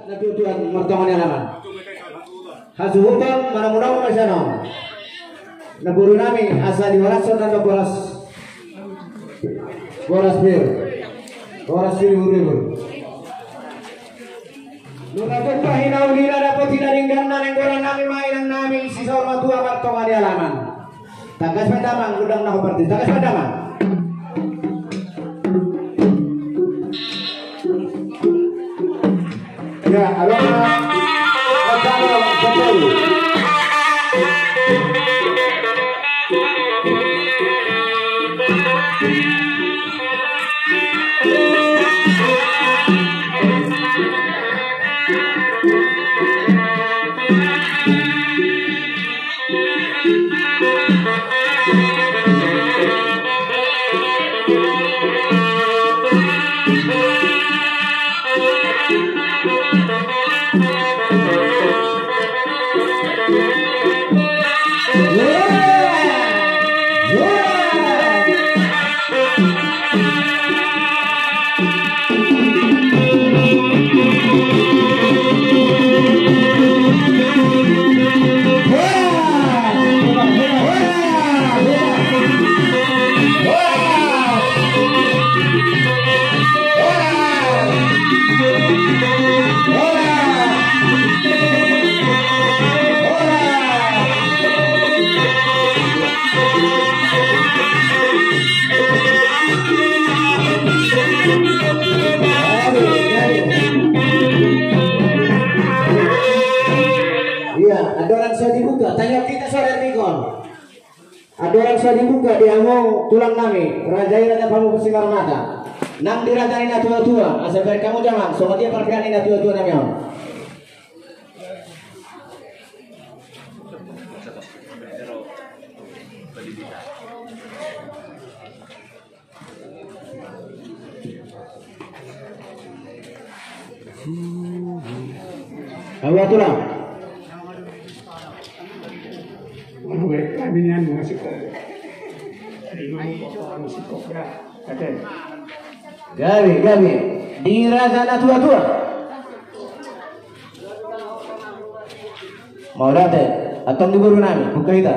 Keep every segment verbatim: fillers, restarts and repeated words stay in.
Na tuatua martonga ni alaman. Hasuhuton manamunamu ma sian on. Na boru nami asa dihoras on na boras. Boras pir. Boras pir buru buru. Nunga tupa hinaulina dapot hinaringganna, naeng goran nami ma inang nami si saur matua martonga ni alaman. Tangkas ma damang, godang na ho parti. Tangkas ma damang. Ya, halo. Iya, andorang so dibuka, tanya kita saudara Mikon. Andorang so dibuka di hamu tulang nami, raja i Raja Pamungkas Simarmata. Nang dirajani na tuatua, asa baen hamu damang, songon dia parpean ni na tuatua nami on. Hau tulang. Gabe, gabe. Di raja na tuatua. Mauliate, antong di boru nami, buka hita.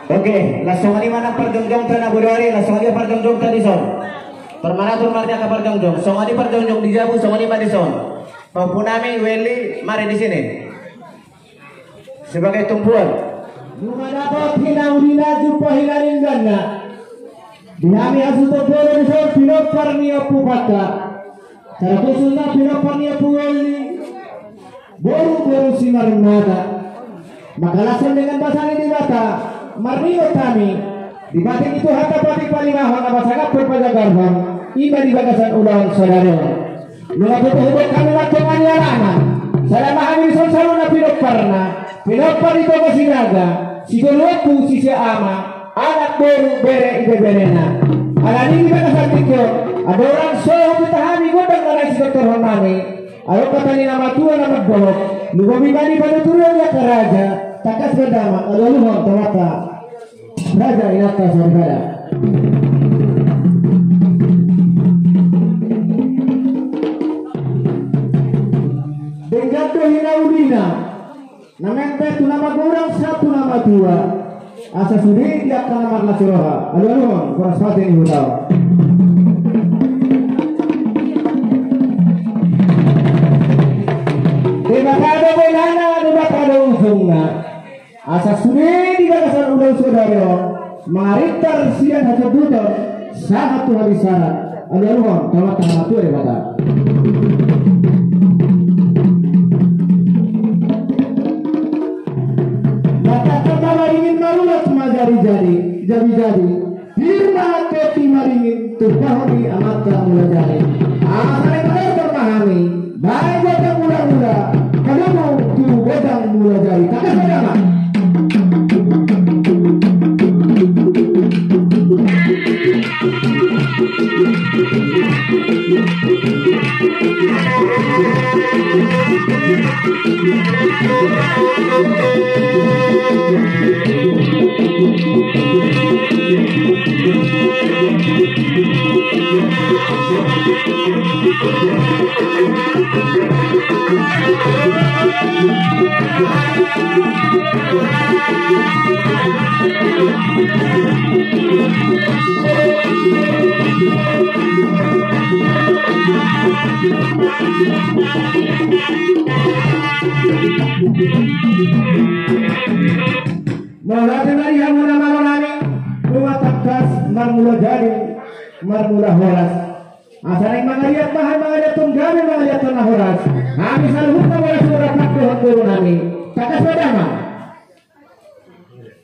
Oke, las songon i ma nang parjongjongta na boru ari, las songon i ma parjongjongta dison. Parmanatur marniangka parjongjong, songon i parjongjong di jabu, songon i ma dison. Pahompu nami, Welly, mari di sini. Sebagai tumpuan. Nunga dapot hinaulina jumpa hinaringganna. Di hami hasuhuton boru dison pinompar ni ompupanta. Saluhutna pinompar ni Ompu Welly. Boru-boru Simarmata. Mangkalashon dengan basa ni Debata. Marningot hami. Dipatik ni Tuhanta patik palimahon na pasangap pajagarhon. I ma di bagasan ulaon sadari on. Nunga tutu hudok hami martonga ni alaman. Sada ma hami dison saluhutna pinomparna. Pinompar ni Toga Sinaga. Sitolu ompu sise ama. Anak boru bere ibeberena. Alani i di bagasan tingki on. Andorang so hupita hami gondang na naeng sitortorhon nami. Adong hata ni na matua na mandok. Lumobi ma di panuturion ni angka raja. Tangkas ma damang. Alualuhon tu amanta. Raja inanta soripada. Denggan do hinaulina. Na mempe tu na magodang sahat tu na matua. Asa sude di angka na marlas ni roha. Alualuhon boras pate ni huta on. Debata do bolana, Debata do ujungna. Asa sude di bagasan ulaon sadari on, mangarintar sian hajonduton sahat tu habisaran. Alualuhon tu amanta na martua Debata. Matatta ma maringin, marurat ma jadi-jadi, jadi-jadi. Pir ma ate Ingin tumpahon ni amanta Mulajadi. Asa naeng manortor ma hami, baen gondang mula-mula, hadudu tu gondang Mulajadi. Tangkas ma damang. Mauliate ma di hamuna amang nami, nunga tangkas marmulajadi, marmula horas. Asa naeng mangaliat ma hami, mangaliathon gabe, mangaliathon na horas. Hami saluhutna mauliate ma di hamuna boru nami. Tangkas ma damang.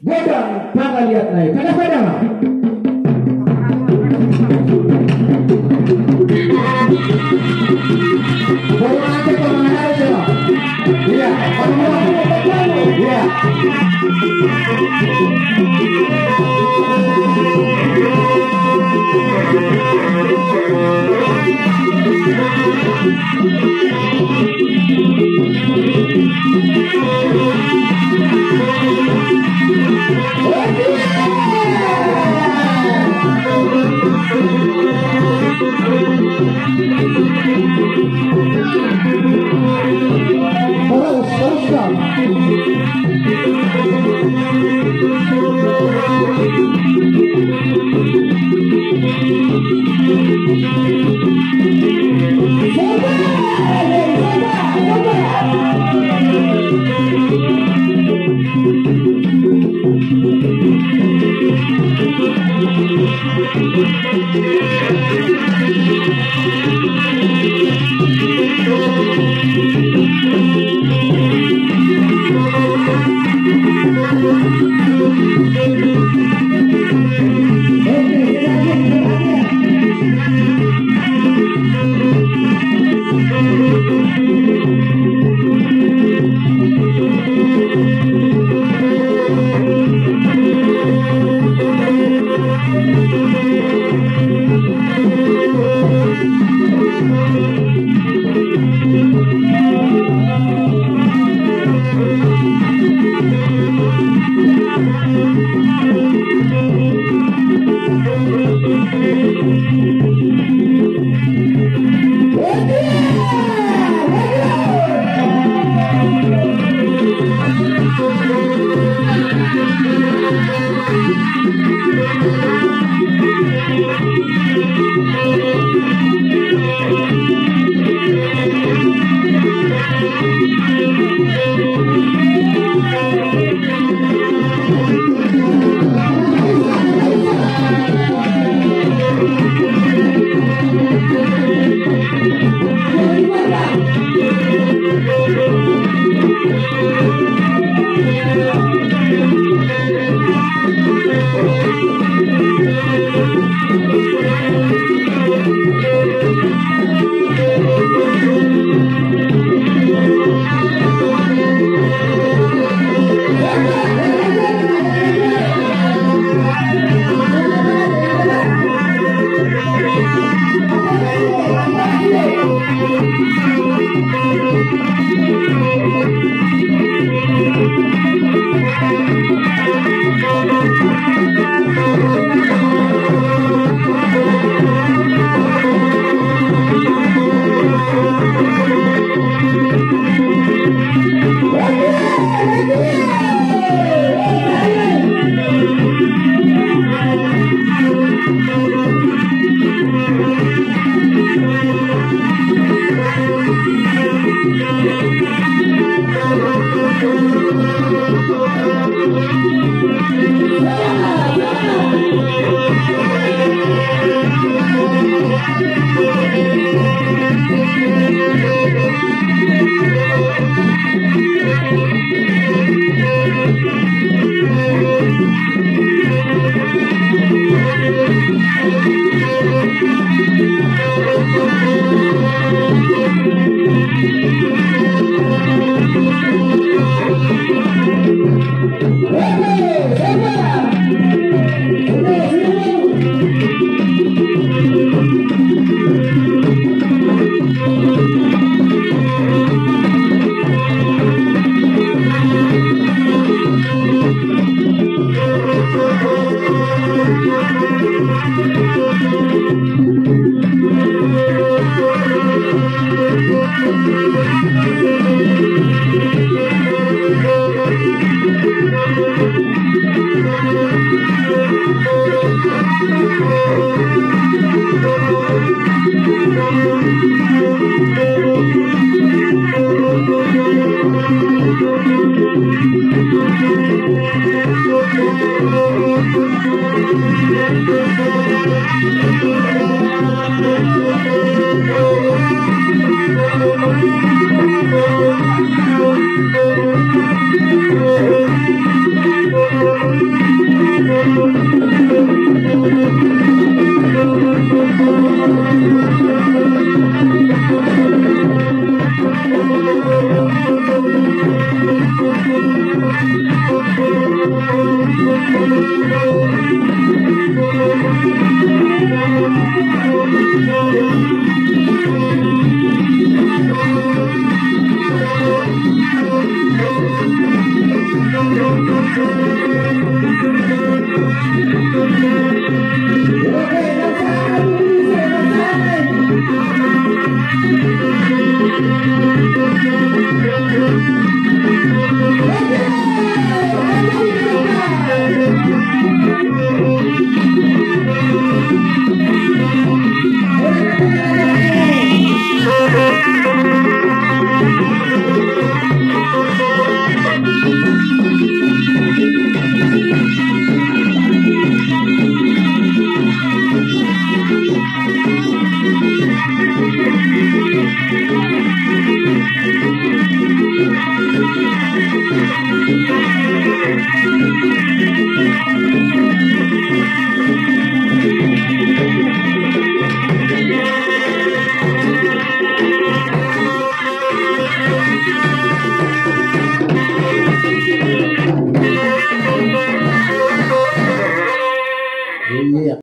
Godang pangaliatna i, tangkas ma damang. Iya. Iya.